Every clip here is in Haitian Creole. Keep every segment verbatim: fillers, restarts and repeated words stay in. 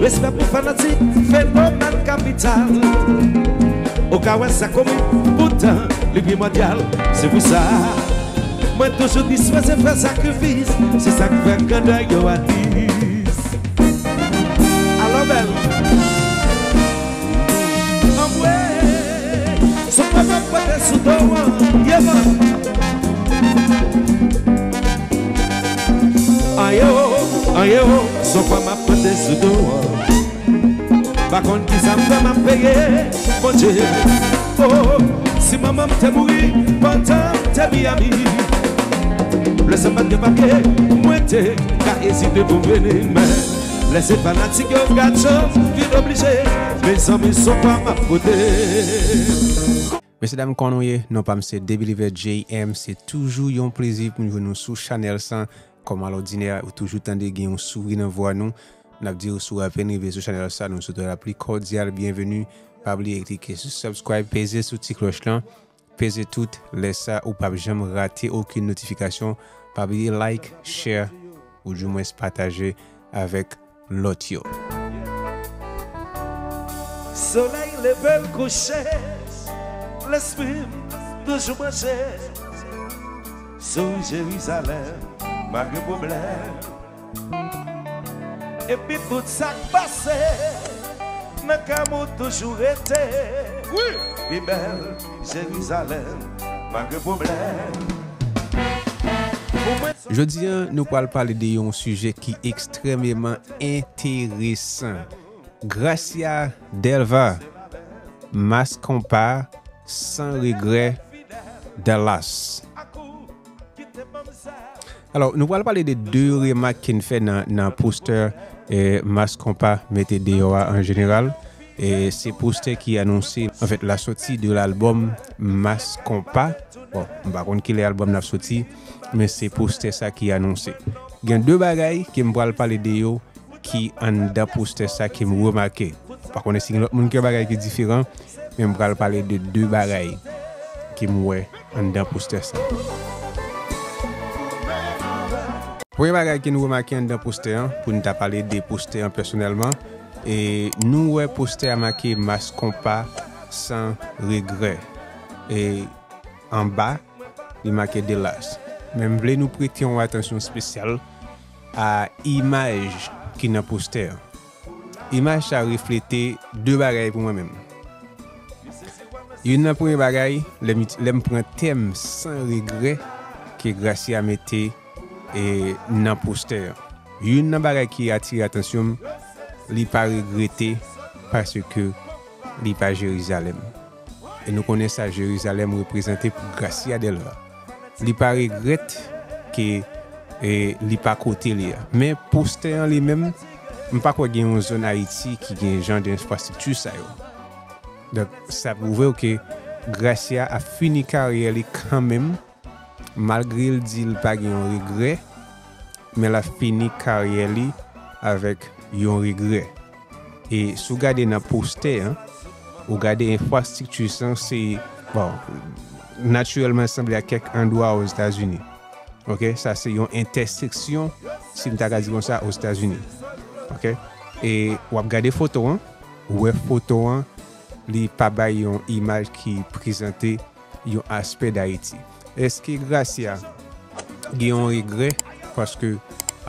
Respè pou fanatik fenomèn kapital. Ou ka wè sa komik, poutan li primòdyal. Se pou sa mwen toujou dispoze fè sakrifis. Se sa k fè grandè yo atis. Alò bèl. Anmwe. Son kwa m ap pote sou do an. Yeah man. Ayo, ayo, son kwa m ap pote sou do an. Pa konn kisa m fè m ap peye, Bondye. Oh, si manman m te mouri pandan m te Miami, lè sa m pa t gen papye, mwen te ka ezite pou m vini, men lè se fanatik yo gad show, vin oblije, mezanmi, son kwa m ap pote. Mesye dam, kòman nou ye? Non pa m se The Believer J M. Se toujou yon plezi pou m jwenn nou sou chanèl sa. Kòm alòdinè, ou toujou tande gen yon souri nan vwa nou. N ap di w, si w apèn rive sou chanèl sa, nou swete w la pli kòdyal byenveni. Pa bliye klike sou subscribe, peze sou ti klòch lan, peze tout. Lè sa, ou p ap janm rate okenn notifikasyon. Pa bliye like, share, ou di mwens pataje avèk lòt yo. Solèy leve l kouche, lespri m toujou branche sou Jerizalèm, malgre pwoblèm. Epi tout sa k pase, nan kè m ou toujou rete. Wi! Pi bèl Jerizalèm, malgre pwoblèm. Pou mwen, jodi a, nou pral pale de yon sijè ki ekstrèmeman enteresan. Gracia Delva, Mass Konpa, Sans Regret, Dallas. Alò, nou pral pale de de remak ke n fè nan, nan postè, eh, Mass Konpa mete deyò a an jeneral. E se postè ki anonse, anfèt, la sortie de l'album Mass Konpa. Bon, m pa konn kilè album nan ap soti, men se postè sa ki anonse. Gen de bagay ke m pral pale de yo ki anndan postè sa ke m remake. Pa konnen si gen lòt moun ki wè bagay ki diferan, men m pral pale de de bagay ke m wè anndan postè sa. Premye bagay ke nou remake anndan postè an, pou n ta pale de postè an pèsonèlman, e nou wè postè a make Mass Konpa Sans Regret. E anba, li make Dallas. Men m vle nou prete yon atansyon espesyal a imaj ki nan postè an. Imaj sa reflete de bagay pou mwen menm. Youn nan premye bagay, lè m, lè m pran tèm Sans Regret ke Gracia mete, e, nan postè an. Youn nan bagay ki atire atansyon m, li pa regrete paske li pa Jerizalèm. E nou konnen sa Jerizalèm reprezante pou Gracia Delva. Li pa regrèt ke, e, li pa kote li a. Men postè an li menm, m pa kwè gen yon zòn Ayiti ki gen jan de enfrastrikti sa yo. Donk, sa pwouve w ke Gracia ap fini karyè li kanmenm, malgre l di l pa gen yon regrè, men l ap fini karyè li avèk yon regrè. E si w gade nan postè an, ou gade enfrastrikti sa, se, bon, natirèlman sanble ak kèk andwa Ozetazini. Oke, sa se yon entèseksyon, si m ta ka di konsa, Ozetazini. Oke? E w ap gade foto an, ou wè foto an, li pa bay yon imaj ki prezante yon aspè d Ayiti. Èske Gracia gen yon regrè? Paske,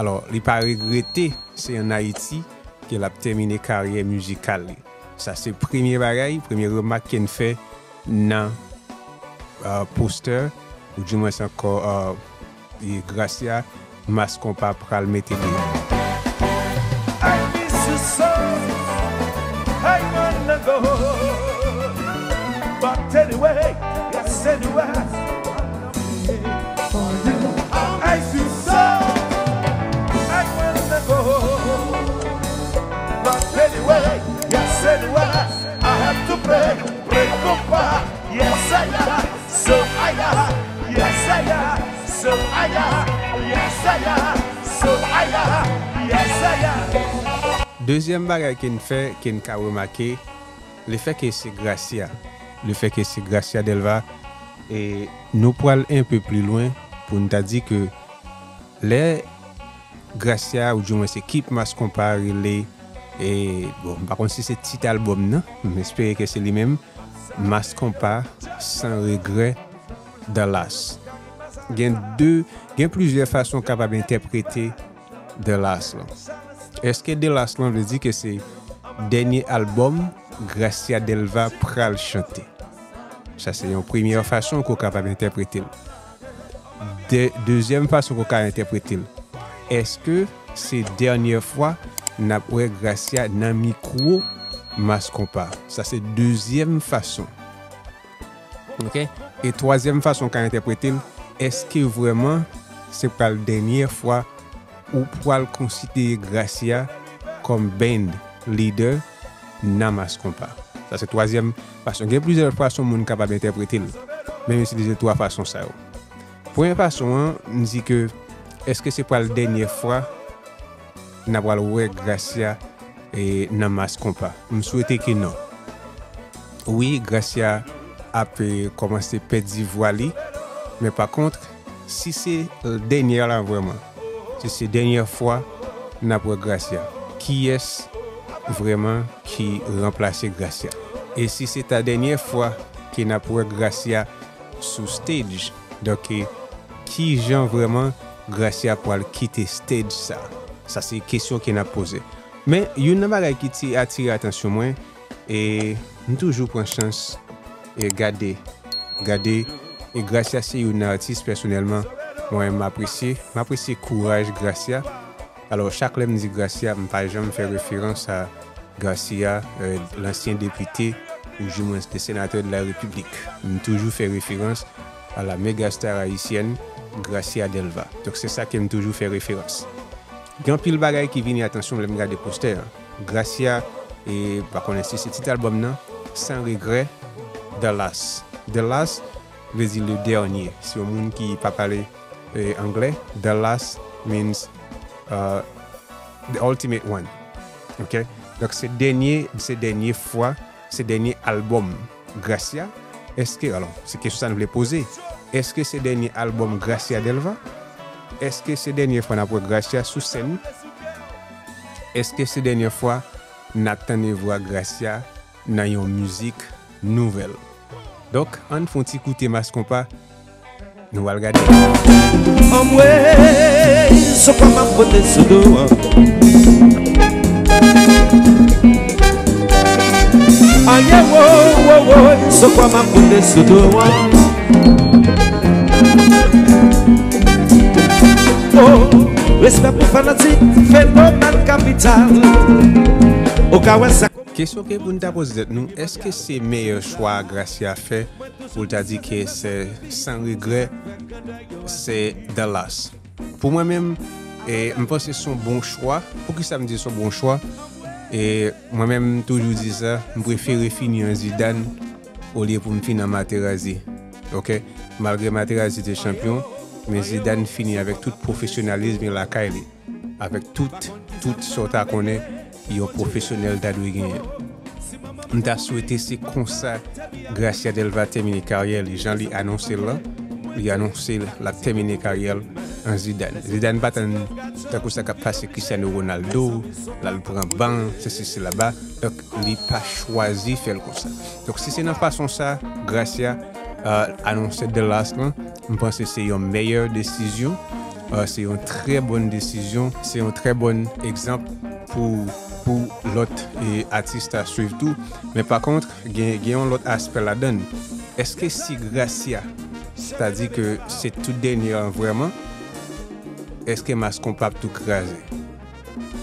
alò, li pa regrete se ann Ayiti ke l ap tèmine karyè mizikal li. Sa se premye bagay, premye remak ke n fè nan, euh, postè, ou dimwens ankò, euh, e Gracia, Mass Konpa pral mete deyò. I miss you so, I wanna go back anyway, yes anyway. I feel so, I wanna go back anyway, yes anyway. I have to pray, pray, compa, yes I am. So aya, yes aya, so aya, yes aya, so aya, yes aya. Dezyèm bagay ke n fè, ke n ka remake, lefètke se Gracia, lefètke se Gracia Delva, e nou pral enpe pli lwen pou n ta di ke lè Gracia, ou di mwens ekip Mass Konpa rele, e, bon, m pa konn si se tit albòm nan, m espere ke se li menm, Mass Konpa, Sans Regret, The Last. Gen de, gen plizyè fason w kapab entèprete The Last lan. Èske The Last lan vle di ke se dènye albòm Gracia Delva pral chante? Sa se yon premyè fason ke w kapab entèprete l. De, dezyèm fason ke w ka entèprete l, èske se dènyè fwa n ap wè Gracia nan mikwo Mass Konpa? Sa se dezyèm fason. Oke? E twazyèm fason w ka entèprete l, èske vrèman se pral dènyè fwa ou pral konsidere Gracia kòm band leader nan Mass Konpa? Sa se twazyèm fason. Gen plizyè fason moun kapab entèprete l, men m itilize twa fason sa yo. Premye fason an, m di ke èske se pral dènyè fwa n a pral wè Gracia, e, nan Mass Konpa? M swete ke non. Wi, Gracia ap, e, kòmanse pèdi vwa li, men pa kont, si se dènyè la vrèman, si se dènyè fwa n ap wè Gracia, kiyès vrèman ki ranplase Gracia? E si se ta dènyè fwa ke n ap wè Gracia sou stage, donk, e, ki jan vrèman Gracia pral kite stage sa? Sa se kesyon ke n ap poze. Men, youn nan bagay ki ti atire atansyon mwen, e m toujou pran chans e gade, gade, e Gracia se youn nan atis pèsonèlman mwen m apresye, m apresye kouraj Gracia. Alò, chak lè m di Gracia, m pa janm fè referans a Garcia, euh, lansyen depite, ou di mwens le sénateur de la République. M toujou fè referans a la méga star haïtienne, Gracia Delva. Donk, se sa ke m toujou fè referans. Gen anpil bagay ki vini atansyon m lè m gade postè an. Gracia, e pa konnen si se tit albòm nan, Sans Regret, The Last. The Last vle di le dènye. Si yon moun ki pa pale, e, anglè, the last means, uh, the ultimate one. Ok? Donk, se dènye, se dènye fwa, se dènye albòm Gracia. Èske, alò, se kesyon sa n vle poze. Èske se dènye albòm Gracia Delva? Èske se dènye fwa n ap wè Gracia sou sèn? Èske se dènye fwa n ap tande vwa Gracia nan yon mizik nouvèl? Donk, ann fè yon ti koute Mass Konpa, nou al gade. Anmwey, se kwa m ap pote sou do an. Aye, wo, wo, wo, se kwa m ap pote sou do an. Oh, respè pou fanatik, fenomèn kapital. Ou ka wè sa. Kesyon ke pou n ta poze tèt nou, èske se meyè chwa Gracia fè pou l ta di ke se Sans Regret, se The Last? Pou mwen menm, e, m panse se yon bon chwa. Poukisa m di se yon bon chwa? E, mwen menm, m toujou di sa, m prefere fini an Zidane olye pou m fini an Materazzi. Ok? Malgre Materazzi te chanpyon, men Zidane fini avèk tout pwofesyonalizm li lakay li, avèk tout, tout sa w ta konnen yon pwofesyonèl ta dwe genyen. M ta swete se konsa Gracia Delva tèmine karyè li, jan li anonse l lan. Li anonse l ap tèmine karyè l an Zidane. Zidane pa tann tankou sa k ap pase Cristiano Ronaldo, l al pran ban, sesi sela. Donk, li pa chwazi fè l konsa. Donk, si se nan fason sa, Gracia, euh, anonse The Last lan, m panse se yon meyè desizyon. Euh, se yon trè bòn desizyon, se yon trè bòn egzanp pou, pou lòt, e, atis ta swiv tou. Men pa kont, gen, gen yon lòt aspè ladan l. Èske si Gracia ta di ke se tout dènye an vrèman, èske Mass Konpa ap tou kraze?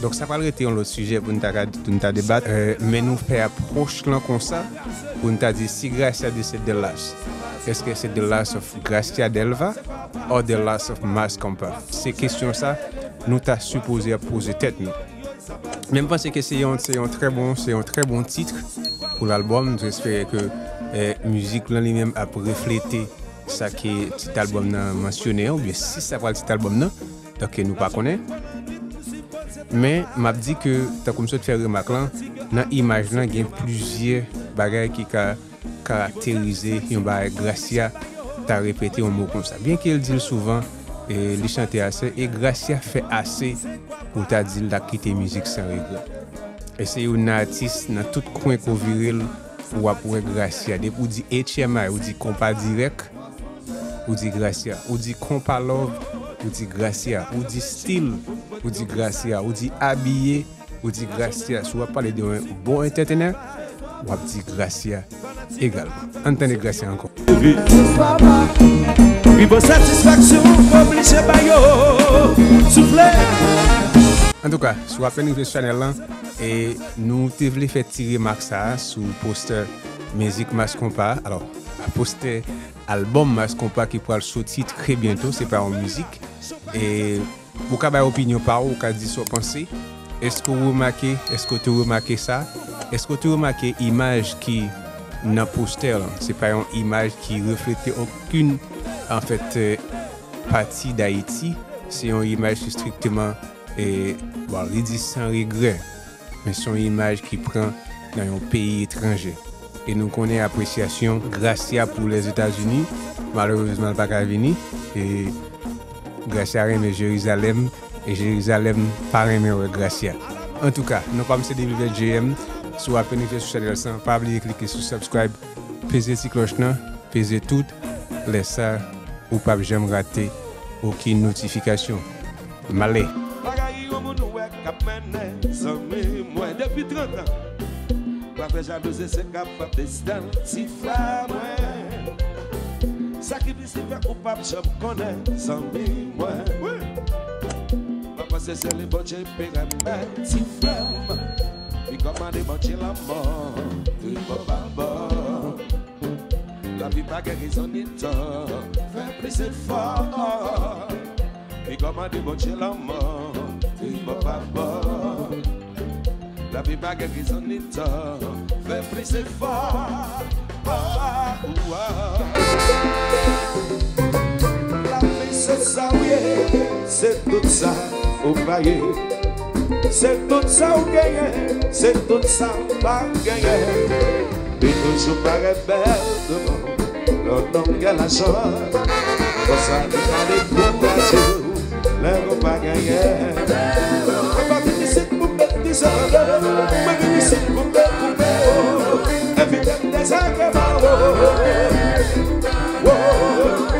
Donk, sa pral rete yon lòt sijè pou n ta ka, pou n ta debat. Euh, men nou fè apwòch lan konsa, pou n ta di si Gracia di se The Last, èske se The Last of Gracia Delva or The Last of Mass Konpa? Se kesyon sa nou ta sipoze ap poze tèt nou. Men m panse ke se yon, se yon trè bon, se yon trè bon tit pou lalbòm. M espere ke, eh, mizik lan li menm ap reflete sa ke tit albòm nan mansyone an, oubyen si sa pral tit albòm nan. Donk, nou pa konnen. Men, m ap di ke, tankou m sot fè remak lan, nan imaj lan, gen plizyè bagay ki ka karakterize yon bagay. Gracia ta repete yon mo konsa. Byenke l di l souvan, e, li chante ase, e Gracia fè ase pou w ta di l l ap kite mizik san regrè. E se youn nan atis nan tout kwen ke w vire l, w ap wè Gracia. Depi w di H M I, ou di konpa dirèk, ou di Gracia. Ou di konpa love, ou di Gracia. Ou di stil, ou di Gracia. Ou di abiye, ou di Gracia. Si w ap pale de yon bon entertainer, w ap di Gracia egalman. Ann tande Gracia ankò. Pi bon satisfaksyon, oblije ba yo soufle. Antouka, si w apèn rive sou chanèl lan, e nou te vle fè ti remak sa a sou postè mizik Mass Konpa. Alò, postè albòm Mass Konpa ki pral soti trè byento, se pa yon mizik. E ou ka bay opinyon pa w, ou ka di sa w panse. Èske w remake, èske w te remake sa? Èske w te remake imaj ki nan postè lan? Se pa yon imaj ki reflete okenn, anfèt, eh, pati Dayiti. Se yon imaj ki strikteman, eh, bon, li di san regrè. Men se yon imaj ki pran nan yon peyi etranje. E nou konnen apresyasyon Gracia pou Lèzetazini. Malerezman, l pa ka vini. E Gracia renmen Jerizalèm. E Jerizalèm pa renmen wè Gracia. Antouka, non pa m se David J M. Si w apèn rive sou chanèl sa, pa bliye klike sou subscribe, peze ti klòch lan, peze tout. Lè sa, ou p ap janm rate okenn notifikasyon. M ale. Bagay yon moun ou wè k ap mennen zanmi mwen depi trant an. Pa fè jalouzi, se kapab desten l, ti frè mwen. Sakrifis li fè ou p ap janm konnen, zanmi mwen. Wi. Mwen panse se li Bondye pere mwen, ti frè m. Li kòmande Bondye lanmò, tribò pa bò. Lavi pa gen rezon ni tò, fè plis efò. Li kòmande Bondye lanmò, tribò pa bò. Lavi pa gen rezon ni tò, fè plis efò. Ah, ah, ah. Lavi se sa w ye, se tout sa ou pa ye. Se tout sa w genyen, se tout sa w pa genyen. Li toujou parèt bèl devan lè w gen lajan. Konsa li pa dekouraje w lè w pa genyen. Mwen pa vin isit pou m mete dizòd, mwen vin isit pou m dekoupe w. Evite m dezagreman w. Wo,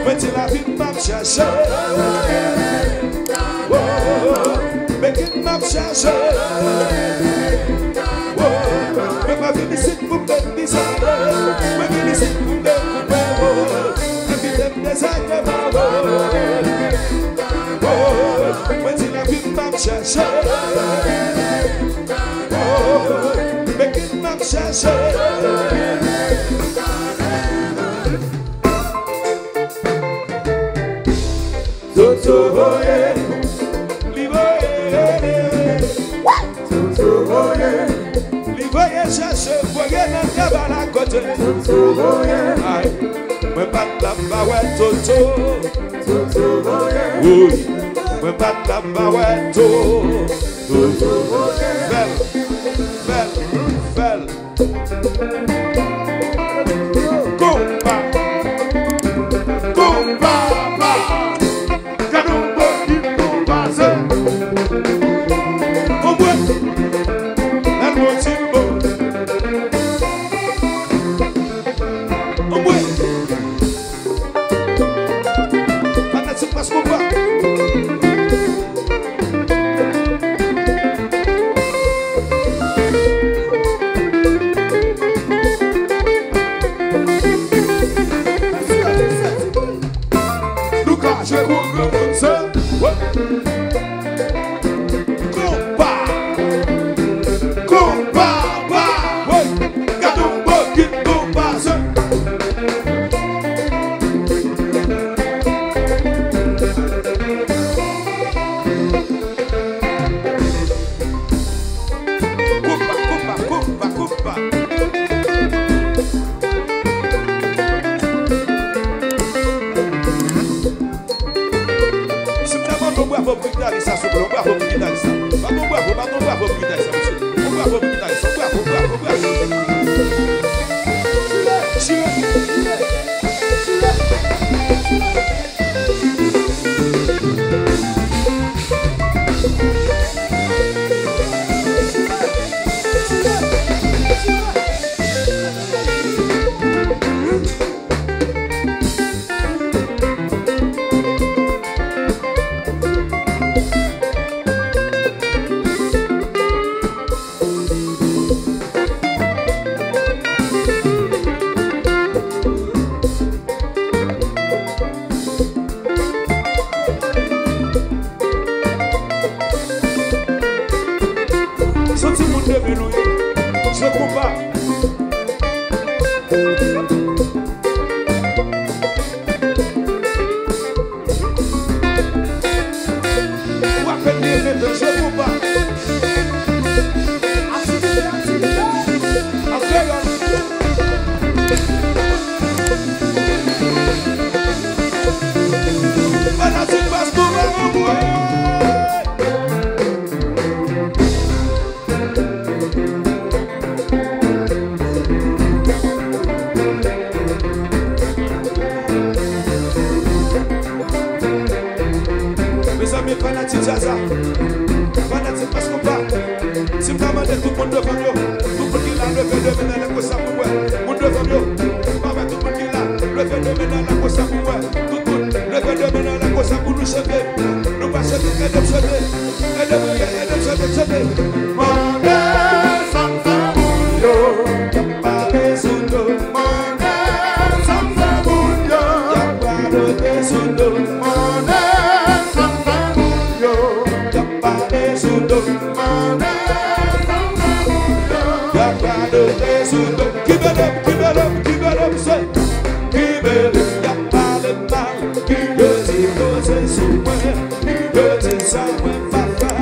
mwen di lavi m ap chèche. Wo, men kit m ap chèche. Wo, mwen pa vin isit pou m mete dizòd, mwen vin isit pou m dekoupe w. Evite m dezagreman w. Wo, mwen di lavi m ap chèche. Wo, men kit m ap chèche. Toto voye, li voye. Toto voye, li voye chèche, voye nan kabal akote. Toto voye. Ay, mwen pa t ap ba wè Toto. Toto voye. Wi, mwen pa t ap ba wè To. Toto voye. Fè l, fè l, fè l. Konpa. Konpa, pa. Gade yon bòkit konpa se. Anmwe. Lè l monte bon. Anmwe. Fanatik Mass Konpa. Nou ka jwe pou granmoun se. Konpa. Konpa, pa. Gade yon bòkit konpa se. Konpa, konpa, konpa, konpa. Si m ta ban yon bravo pou gitaris la, souple, yon bravo pou gitaris la. Ban m yon bravo, ban m yon bravo pou gitaris la, mesye. Yon bravo pou gitaris la, yon bravo, yon bravo, yon bravo. Chire, chire, chire, chire. Konpa. W apèn leve, mesye, konpa. Aktivite, aktivite. An kreyòl. Fanatik bas konpa, anmwe. Mezanmi, fanatik Zaza, fanatik bas konpa, si m ta mande tout moun devan m yo, tout moun ki la, leve de men nan lè konsa pou m wè. Moun devan m yo, m pa wè tout moun ki la, leve de men nan lè konsa pou m wè. Tout moun, leve de men nan lè konsa pou nou chante. Nou va chante, ede m chante. Ede m priye, ede m chante, chante. Mande sa m fè moun yo, y ap pale sou do m. Mande sa m fè moun yo, y ap radote sou do m. Mande sa m fè moun yo, y ap pale sou do m. Mande sa m fè moun yo, y ap radote sou do m. Ki bele, ki bele, ki bele, se ki bele, y ap pale mal. Yo di koze sou mwen, yo di sa mwen pa fè,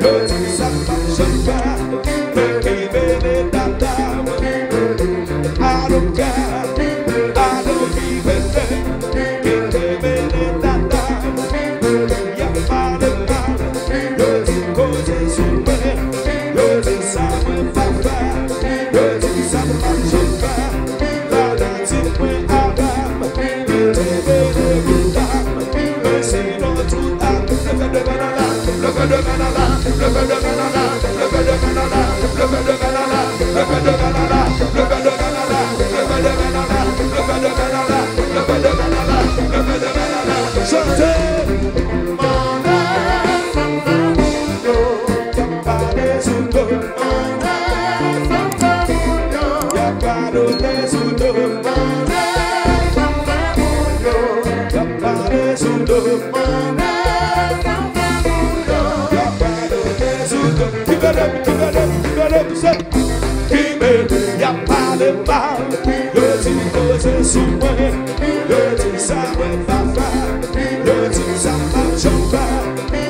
yo di sa m p ap janm fè. Men ki bele dada mwen, I don't care, I don't even care. Ki bele dada mwen, y ap pale mal, yo di koze sou mwen, yo di sa mwen pa fè, yo di sa m p ap janm fè. Fanatik mwen Arab, mete bele pou dam, men sinon tout ap. Leve de men nan la, leve de men nan la, leve de men nan la, leve de men nan la, leve de men nan la, leve de men nan la, leve de men nan la, leve de men nan la, leve de men nan la, leve de men nan la, leve de men nan la. Chante! Mande sa m fè moun yo, y ap pale sou do m. Mande sa m fè moun yo, y ap radote sou do m. Mande sa m fè moun yo, y ap pale sou do m. Mande sa m fè moun yo, y ap radote sou do m. Ki bele, ki bele, ki bele, se ki bele, y ap pale mal. Yo di koze sou mwen, yo di sa mwen pa fè, yo di sa m p ap janm fè.